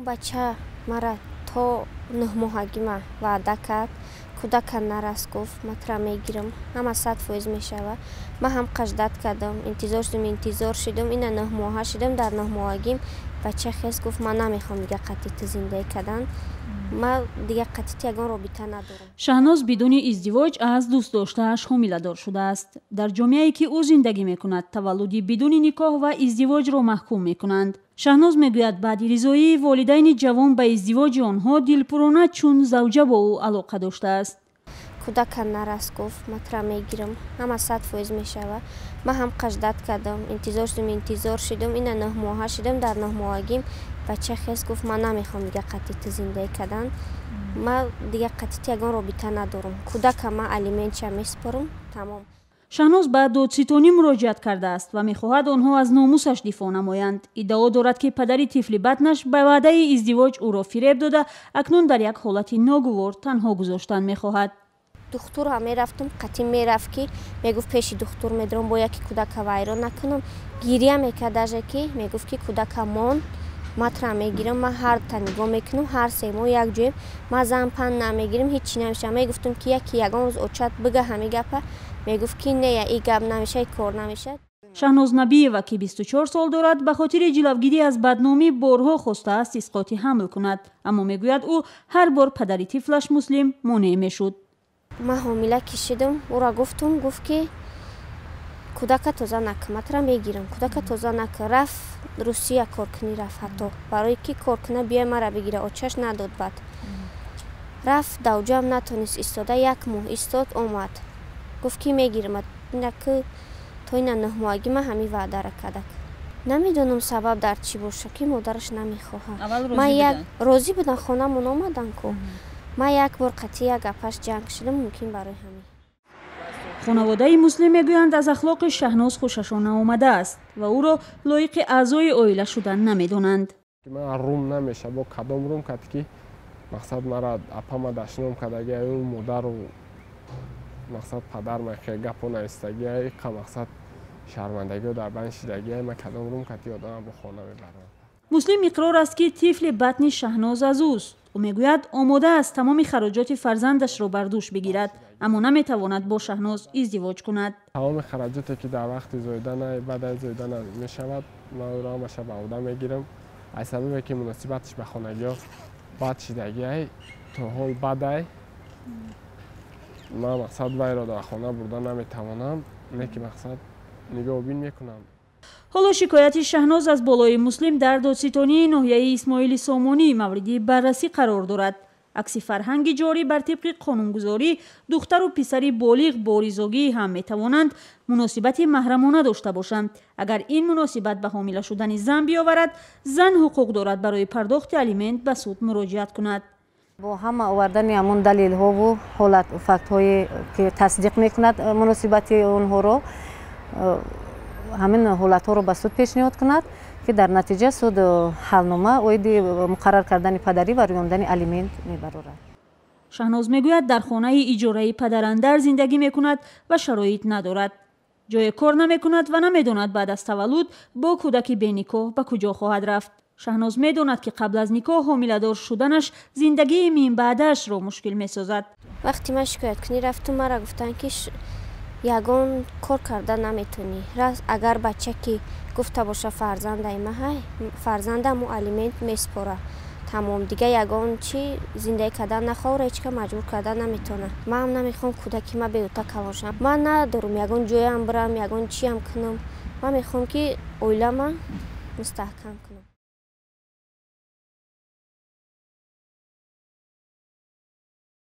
Он бача мара то 9 моҳагима ваъда кард, кӯдака нарас, гуфт, ма тура мегирам, ҳама 100% мешава. Ман ҳам қаждат кардам, интизор шудам, интизор шудам, ина 9 моҳа шудам. Дар 9 моҳагим бача хес, гуфт, ман намехоҳам дига қатъи ту зиндагӣ кардан, ман дига қатъи ту ягон робита надорам. Шаҳноз бидуни издивоҷ аз дӯстдоштааш ҳомиладор шудааст. Дар ҷомеае, ки ӯ зиндагӣ мекунад, таваллуди бидуни никоҳ ва издивоҷро маҳкум мекунанд. Шаҳноз мегӯяд, баъди ризоии волидайни ҷавон ба издивоҷи онҳо дилпурона чун завҷа бо ӯ алоқа доштааст. Кӯдака нарас, гуфт, ма тура мегирам, ҳама 100% мешава. Ман ҳам қаждат кардам, интизор шудам, интизор шудам, ина 9 моҳа шудам. Дар 9 моҳагим бача хес, гуфт, ман намехоҳам дига қатъи ту зиндагӣ кардан, ман дига қатъи ту ягон робита надорам, кӯдака ман алиментша месупорам, тамом. Шаҳноз ба додситонӣ муроҷиат кардааст ва мехоҳад, онҳо аз номусаш дифоъ намоянд. Иддао дорад, ки падари тифли батнаш ба ваъдаи издивоҷ ӯро фиреб дода, акнун дар як ҳолати ногувор танҳо гузоштан мехоҳад. Духтурам мерафтум, қатъӣ мерафт, ки мегуфт, пеши духтур медорам, бо яке кӯдака вайрон накунам. Гиря мекард, даже ки мегуфт, ки кӯдака мон, ман тура мегирам, ман ҳарта нигоҳ мекунам, ҳар 3 моҳ як ҷоем, ман зан пан намегирам, ҳечи намешавам. Мегуфтум, ки яке ягон рӯз очат бига ҳами гапа, мегуфт, ки не, и гап намеша, и кор намешавад. Шаҳноз Набиева, ки 24 сол дорад, ба хотири ҷилавгирӣ аз бадномӣ борҳо хостааст исқоти ҳамл кунад, аммо мегӯяд, ӯ ҳар бор падари тифлаш Муслим монеъ мешуд. Ман ҳомила кишидам, ӯро гуфтум, гуфт, ки кӯдака тоза накун, ман тура мегирам, кӯдака тоза накун. Рафт Русия коркунӣ, рафт ҳатто барое ки кор куна, биёй мара бигира, очаш надод. Баъд рафт, давҷоам натонист истода, як моҳ истод, омад, гуфт, ки мегирам инаки то ина 9 моҳагӣ ман ҳамин ваъдара кардак. Намедонам, сабаб дар чӣ боша, ки модараш намехоҳад. Ман як розӣ будам, хонамон омадан ку. Ман як бор қатъи як гапаш ҷанг шудам, мумкин барои ҳамин. Хонаводаи Муслим мегӯянд, аз ахлоқи Шаҳноз хушашон наомадааст ва ӯро лоиқи аъзои оила шудан намедонанд. Ман рум намеша, бо кадом рум кад, ки мақсад мара апама дашном кардагиа, модару мақсад падар ма гапо навистагиа, иқа мақсад шармандагио дар байн шидагиа, ман кадом рум кати одамам бо хона мебарам? Муслим иқрор аст, ки тифли батни Шаҳноз аз ӯст. Ӯ мегӯяд, омода аст тамоми хароҷоти фарзандашро бар дӯш бигирад, аммо наметавонад бо Шаҳноз издивоҷ кунад. Тамоми хароҷоте, ки дар вақти зоидана, баъд аз зоидана мешавад, ман ӯро ҳамаша ба ӯҳда мегирам. Аз сабабе ки муносибаташ ба хонагиҳо бад шидагиай, то ҳол бадай, ман мақсад вайро дар хона бурда наметавонам, не ки мақсад нигоҳубин мекунам. Ҳоло шикояти Шаҳноз аз болои Муслим дар додситонии ноҳияи Исмоили Сомонӣ мавриди баррасӣ қарор дорад. Акси фарҳанги ҷорӣ, бар тибқи қонунгузорӣ, духтару писари болиғ бо ризогии ҳам метавонанд муносибати маҳрамона дошта бошанд. Агар ин муносибат ба ҳомила шудани зан биёварад, зан ҳуқуқ дорад барои пардохти алимент ба суд муроҷиат кунад. Бо ҳама овардани ҳамон далелҳову ҳолат, фактҳое, ки тасдиқ мекунад муносибати онҳоро, ҳамин ҳолатҳоро ба суд пешниҳод кунад, ки дар натиҷа суд ҳалнома оиди муқаррар кардани падарӣ ва рӯёндани алимент мебарорад. Шаҳноз мегӯяд, дар хонаи иҷораи падарандар зиндагӣ мекунад ва шароит надорад, ҷое кор намекунад ва намедонад, баъд аз таваллуд бо кӯдаки беникоҳ ба куҷо хоҳад рафт. Шаҳноз медонад, ки қабл аз никоҳ ҳомиладор шуданаш зиндагии минбаъдаашро мушкил месозад. Вақте ман шикояткунӣ рафтум, мара гуфтанд, ки ягон кор карда наметонӣ. Агар бача ки гуфта боша, фарзандаи маҳай, фарзандаму алимент месупора, тамом, дига ягон чи зиндагӣ кардан нахоҳ, ҳеч ка маҷбур карда наметавонад. Манам намехоҳам кӯдаки ма беута калон шавад. Ман надорам ягон ҷоям бирам, ягон чиам кунам. Ман мехоҳам, ки оилама мустаҳкам кунам.